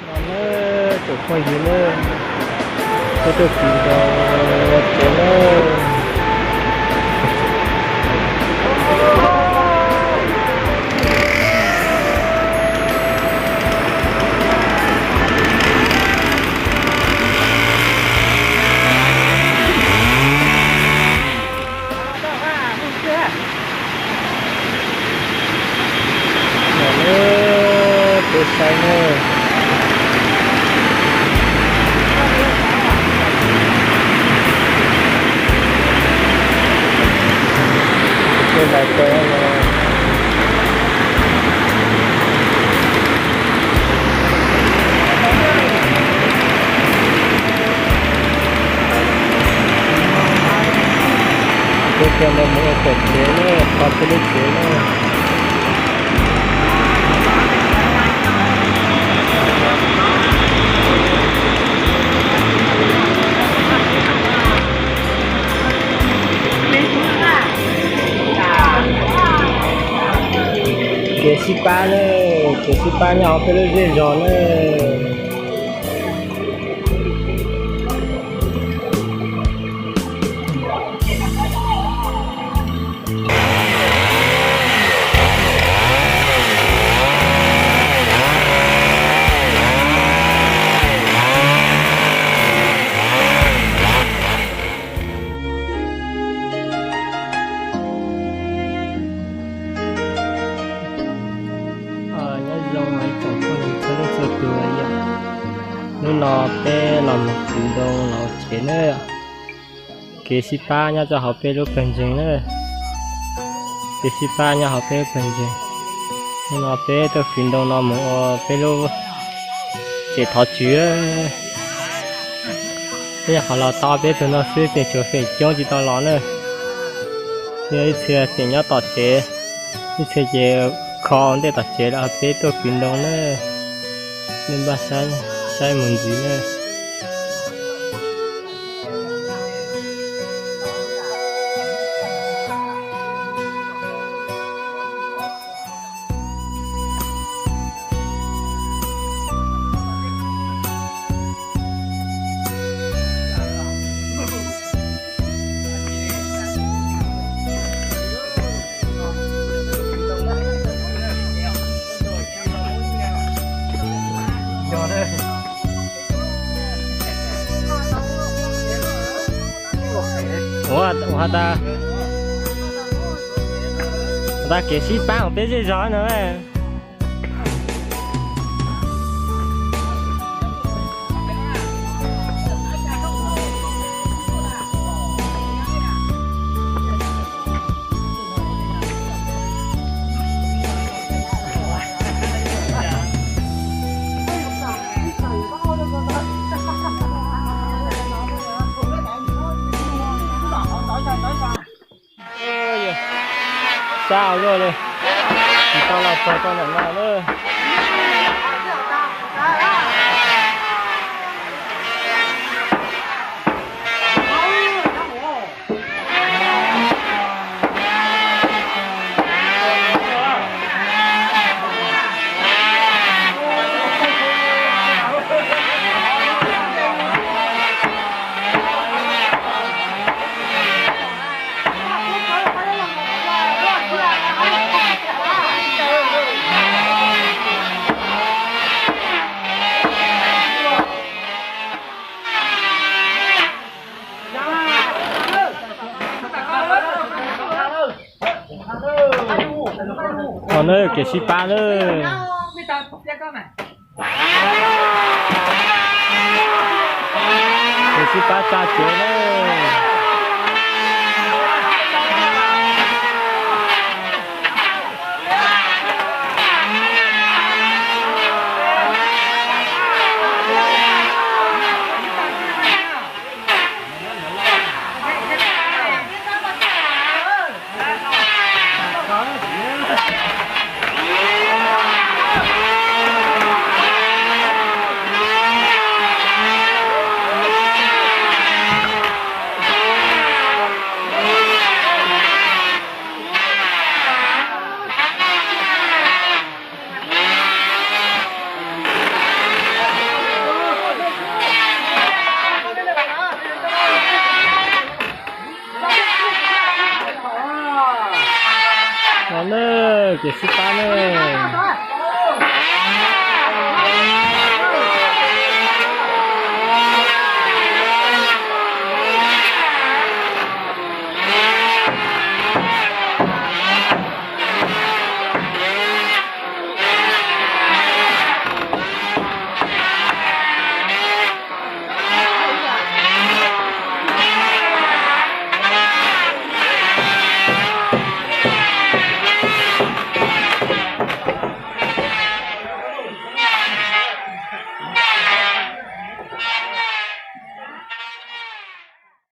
No na, tsoom phooj ywg na, peb tuaj kis ntoo tsev na. Peb saib na. Peb lais peb no. Peb coj ntoo mus ua tom tsev na, qhov peb lub tsev na. Kev sib pab na, kev sib pab nyob hauv peb lub zej zos na. Nyob zoo ib tsoom phooj ywg txhua leej txhua tus yom. Hnub no peb los mus kis ntoo los tsev na. Kev sib pab nyob rau hauv peb lub pawg ntseeg na. Kev sib pab nyob hauv peb lub pawg ntseeg. Hnub no peb tuaj kis ntoo no mus ua peb lub tsev thov tswv. Peb nyuam qhuav los tau peb tug no xwb, tseem tshuav feem coob tsis tau los na. Yog ib txhia tseem nyob tom tsev, ib txhia ces kho ua ntej tom tsev lawm, peb tuaj kis ntoo na. Nej npaj saib mus ntxiv na. Ua, ua has tas, has tas kev sib pab hauv peb zej zos no. Sab luaj li, tsis tau los txog rau ntawm no na. Ua na, kev sib pab na. Sib pab tsa tsev na. Los na, kev sib pab na.